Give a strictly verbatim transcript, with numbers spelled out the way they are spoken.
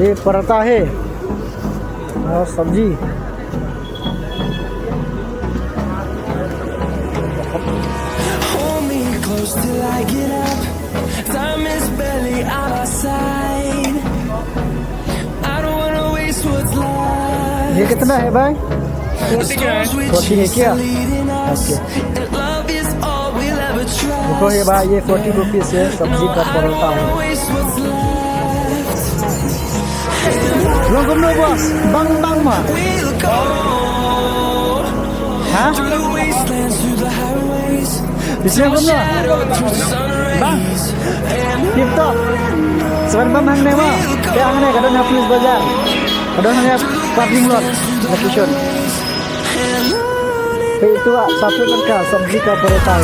ये पराठा है और सब्जी। Hold me close till I get up. Time is barely on our side. I don't wanna waste what's left. ये कितना है भाई? फोर्टी का है। फोर्टी है क्या? ओके। And love is all we'll ever trust. देखो ये भाई, ये फोर्टी रुपीज है, सब्जी का परोठा है। Long kumno, boss? Bang, bang ma. Ha? Bisi long kumno? Bang. Tip top. Seven bam hangne ma. Te hangne ka don ha police bazar. Ka don hangne parking lot. Location. Pe itu ah, satu ka sabji ka paratha.